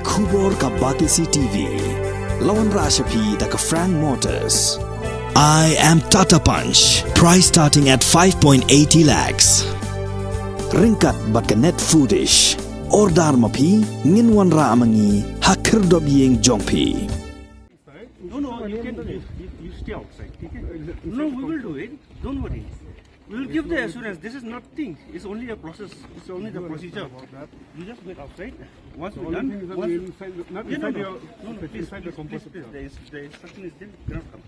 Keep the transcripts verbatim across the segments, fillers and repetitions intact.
Khubor ka Batesi T V. La wanrah sha phi da ka Frank Motors. I am Tata Punch. Price starting at five point eighty lakhs. Ryngkat bad ka Net Foodish. Order ma phi, ngin wanrah ma ngi ha khyrdop ïing jong phi. No, no, you can, you, you, you stay outside, okay? No, we will do it. Don't worry. We will give the assurance. This is nothing. It's only a process. It's only the procedure. You just wait outside. Once we're done, once you, not inside the, no, no, please, please, please, the instruction is there. You cannot come.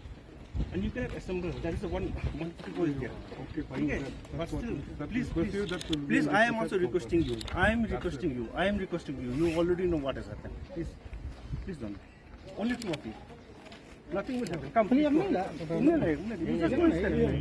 And you cannot assemble. That is the one, one thing over here. Okay, fine. Okay, but still, please, please, please, I am also requesting you. I am requesting you. I am requesting you. You already know what has happened. Please, please don't. Only two of you. Nothing will happen. Come, please, come. Please, please, please.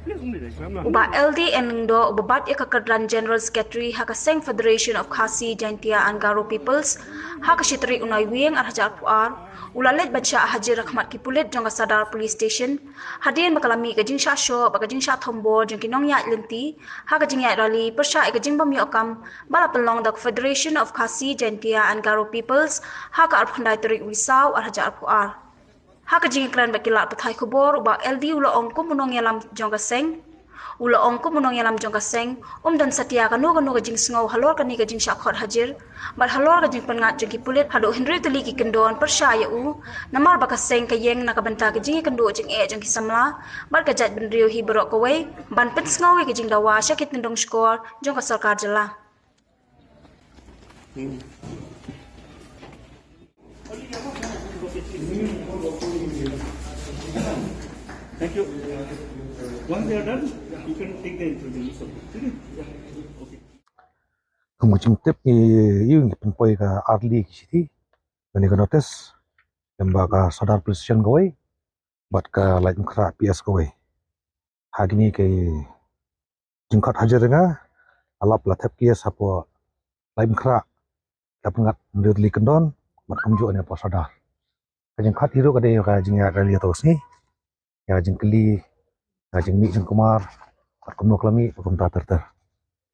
Please, please. U Bah L D N Lyngdoh, uba bat ïa ka kyrdan General Secretary ha ka seng Federation of Khasi Jaintia and Garo Peoples ha ka shi tarik u Naiwieng ar hajar arphew ar, u la leit ban shah hajir ha khmat ki pulit jong ka Sadar Police Station hadien ba ka la mih ka jingshah shoh bad ka jingshah thombor jong ki nongïaid lynti ha ka jingïaid rally pyrshah ïa ka jingbym ïoh kam ba la pynlong da ka Federation of Khasi Jaintia and Garo Peoples ha ka arphew khyndai tarik u Risaw ar hajar arphew ar. Ha ka jingïakren bad ki lad pathai khubor, u Bah L D u la ong kum u nongïalam jong ka seng, u la ong kum u nongïalam jong ka seng, um don satia kano kano ka jingsngew halor kane ka jingshah khot hajir bad halor ka jingpyngngad jong ki pulit haduh hynriew tylli ki kyndon pyrshah ïa u, namar ba ka seng ka ïeng na ka bynta ka jingïakynduh jingeh jong ki samla bad ka jaitbynriew hi baroh kawei, ban pynsngew ïa ka jingdawa sha ki tyndong shkor jong ka sorkar jylla. Thank you. Once they are done, you can take the interview. So, okay. Kum ka jingtip ngi ïoh ngi pynpoi ka ar tylli ki shithi, kane ka notice, lem bad ka Sadar Police Station kawei bad ka Laitumkhrah P S kawei. Ha kine ki jingkhot hajir nga, la lap la thep case hapoh Laitumkhrah, la pynngat hynriew tylli kyndon bad kumjuh ne hapoh Sadar. Ka jingkhot hi ruh ka dei ka jingïaid rally ha kato ka sngi, ïa ka jingkylli, ïa ka jingmih jingkumar bad kumno ka la mih bad kumta ter ter.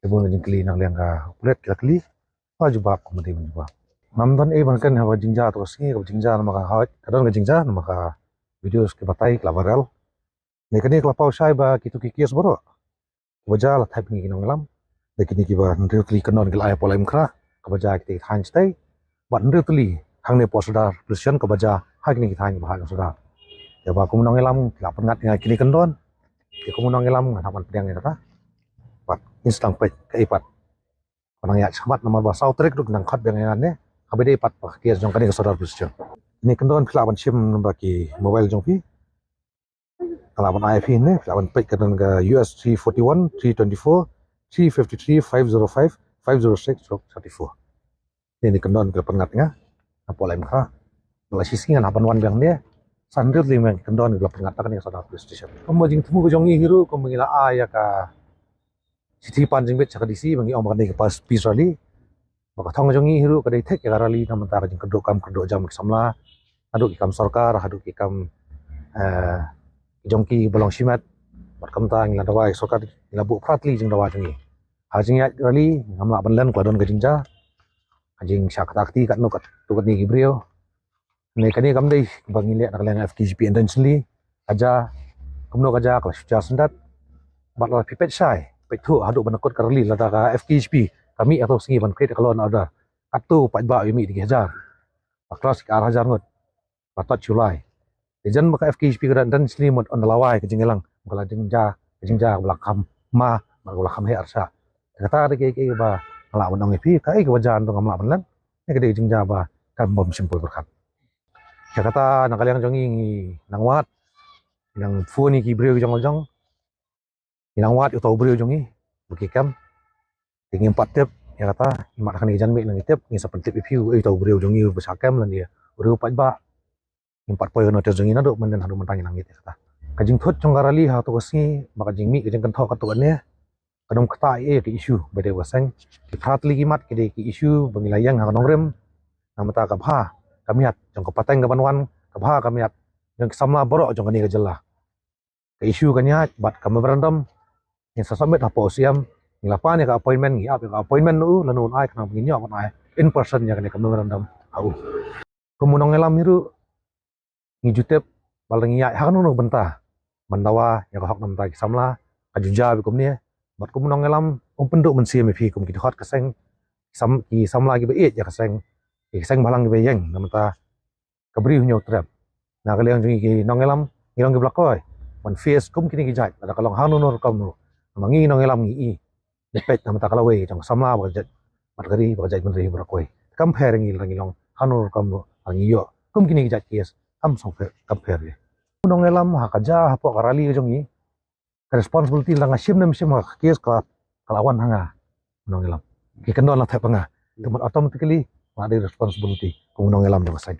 Te bun ka jingkylli na ka liang ka pulit ki la kylli, ka jubab kumne ban jubab. Ngam don ei ban kren ha ka jingjia kato ka sngi, ka jingjia namar ka hoi, ka don ka jingjia namar ka videos ki batai ki la viral. Ne kane ka la paw shai ba kito ki case baroh ba jia la thep ngi ki nongïalam. Da kine kiba hynriew tylli kyndon ki la ai hapoh Laitumkhrah kaba jia kita ki thaiñ shatei, bad hynriew tylli hangne hapoh Sadar Police Station kaba jia ha kine ki thaiñ ba ha Sadar. Ïa ba kum u nongïalam ki la pynngat ïa nga kine kyndon. Ïa kum u nongïalam ngan hap ban pdiang ïa kata. Bad ngin sdang peit kaei pat. Ba nang ïaid shakhmat namar ba saw tarik ruh nang khot biang ïa nga ne. Kaba dei pat ba ka case jong kane ka Sadar Police Station. Kine kyndon phi lah ban shim namar ki mobile jong phi. Ka lah ban ai phi ne, ka lah ban peit ka don ka U S three forty-one, three twenty-four, three fifty-three, five zero five, five zero six, thirty-four. Kine ki kyndon ki la pynngat ïa nga hapoh Laitumkhrah. Ba la shisngi ngan hap ban wan biang ne. San hynriew tylli ki kyndon ki la pynngat ha kane ka Sadar Police Station. Kumba jingthmu ka jong ngi hi ruh kumba ngi la ai ïa ka shithi pan jingbit sha ka D C ba ngi ong ba kane ka peace rally. Ba ka thong jong ngi hi ruh ka dei thik ïa ka rally na ka bynta ka jingkyrduh kam kyrduh jam ki samla, haduh ki kam sorkar, haduh ki kam, eh, jong kiba long shimet. Bad kumta ngi la dawa ïa sorkar, ngi la buh phra tylli ki jingdawa jong ngi. Ha ka jingïaid rally ngam lah ban len ka la don ka jingjia, ka jingshah kata kti katno katto katne ki briew. Ne kane kam dei ba ngi leh na ka liang F K J P intentionally. Ka jia, kumno ka jia, ka la shu jia syndet. Bad lada phi peit shai, peit thuh haduh ban kut ka rally, lada ka F K J P ka mih ha kato ka sngi ban create ka law and order, katto paidbah u ïa mih da ki hajar, ba klas ki ar hajar ngut, ba tot shu lai. Te jan ba ka F K J P ka don intentionally mut ynda la wai ka jingïalang, ka la jingjia, ka jingjia ba la kham ma, ba la kham heh arshah. Kata dei kaei kaei ba nga lah ban ong ïa phi, kaei kaba jia ngam lah ban len. Ïa ka dei ka jingjia ba kam bym shym poi pyrkhat. Ïa kata na ka liang jong ngi ngi nang wad, nang phone ïa ki briew ki jong la jong. Ngi nang wad ïa uta u briew jong ngi ba ki kem. Te ngim pat tip ïa kata, imat ha kane ka janmiet ngi tip, ngi sa pyntip ïa phi uei uta u briew jong ngi ba shah kem lane u briew paidbah. Ngim pat poi ka notice jong ngi naduh mynnin haduh mynta ngi nang ngeit ïa kata. Ka jingthut jong ka rally ha kato ka sngi bad ka jingmih ka jingkynthoh katto katne, ka dum kata ïa ka issue ba dei ka seng. Ki phra tylli ki mat ki dei ki issue ba ngi la ïeng ha ka nongrim. Na ka bynta ka bha ka miat jong ka pateng kaban wan, ka bha ka miat jong ki samla baroh jong kane ka jylla. Ka issue ka ñiah bad ka memorandum ngin sa submit hapoh u C M. Ngi la pan ïa ka appointment, ngi ap ïa ka appointment na u, lano un ai, khnang ba ngin ïoh ban ai in person ïa kane ka memorandum ha u. Kum u nongïalam hi ruh ngi ju tip ba la ngi ïaid ha kano kano ka bynta ban dawa ïa ka hok na bynta ki samla, ka ju jia bad kumne. Bad kum u nongïalam um pynduh mynsiem ïa phi kum ki dkhot ka seng, sam, ki samla kiba ïeit ïa ka seng, ki seng bhalang kiba ïeng na bynta ka bri Hynñiewtrep. Na ka liang jong ngi ki nongïalam ngi long kiba la kloi ban face kum kine ki jait lada ka long ha kano kano rukom ruh. Namar ngi nongïalam ngi i ngi peit na bynta ka lawei jong ka samla bad ka jait, bad ka ri bad ka jaitbynriew baroh kawei. Kam pher ngi lada ngi long ha kano kano rukom ruh, lada ngi ïoh kum kine ki jait case kam sngewpher, kam pher ïa u nongïalam ha ka jia hapoh ka rally jong ngi. Ka responsibility lada nga shim ne ym shim ha ka case ka, ka la wan ha nga u nongïalam. Ki kyndon la thep ha nga. Te mut automatically nga dei responsibility kum u nongïalam jong ka seng.